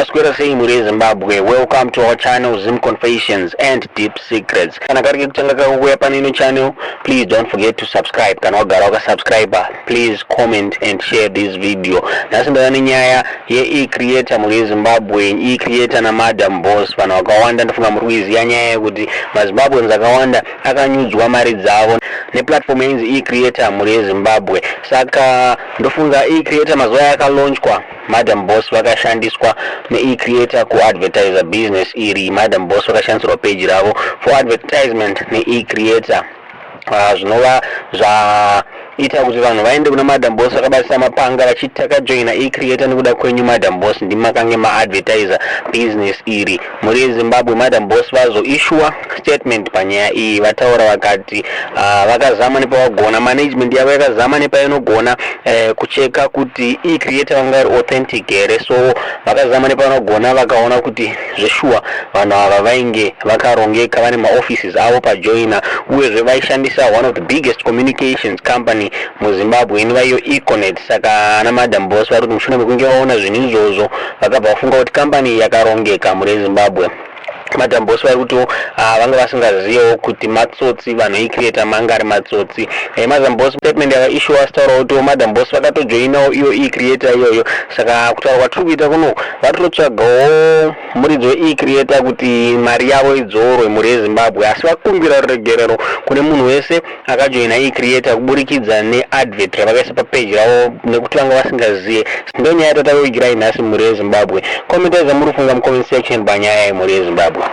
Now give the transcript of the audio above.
Maswera sei mhuri yeZimbabwe? Welcome to our channel, Zim Confessions and Deep Secrets. Kana kari kekutanga kako kuuya pane ino channel, please don't forget to subscribe. Kana wagara wakasubscribe, please comment and share this video. Nhasi ndauya nenyaya ye-ecreator, mhuri yeZimbabwe, ecreator naMadam Boss. Vanhu vakawanda ndofunga muri kuiziva nyaya yekuti maZimbabweans akawanda akanyudzwa mari dzavo neplatform yainzi ecreator, mhuri yeZimbabwe. Saka ndofunga ecreator mazuva yakalaunchwa, Madam Boss vakashandiswa neecreator kuadvertisa business iri. Madam Boss vakashandisirwa page ravo for advertisement neecreator, zvinova zvaita kuti vanhu vaende kuna Madam Boss vakabatisa mapanga vachiti, "Takajoina ecreator nekuda kwenyu, Madam Boss, ndimakange maadvertisa business iri." Mhuri yeZimbabwe, Madam Boss vazoissua statement panyaya iyi. Vataura vakati vakazama nepavagona, management yavo yakazama nepainogona kucheka kuti ecreator vanga vari authentic here. So vakazama nepavanogona, vakaona kuti zveshuwa vanhu ava vainge vakarongeka, vane maoffices avo pajoina, uyezve vaishandisa one of the biggest communications company muZimbabwe, inova iyo Econet. Saka ana Madam Boss vari kuti mushure mekunge vaona zvinhu izvozvo, vakabva vafunga kuti kambani yakarongeka. Mhuri yeZimbabwe, Madam Boss vari kuti vanga vasingazivewo kuti matsotsi, vanhu ecreator manga ari matsotsi. Madam Boss statement yakaissuwa vachitaura kuti Madam Boss vakatojoinawo iyo ecreator iyoyo. Saka kutaura kwatiri kuita kuno, vari kutotsvagawo muridzi weecreator kuti mari yavo idzorwe, mhuri yeZimbabwe. Asi vakumbira ruregerero kune munhu wese akajoina ecreator kuburikidza neadvert ravakaisa papeji ravo, nekuti vanga vasingazive. Ndo nyaya yatatakuigirai nhasi, mhuri yeZimbabwe. Commentai zvamuri kufunga mucomment section panyaya yemhuri yeZimbabwe.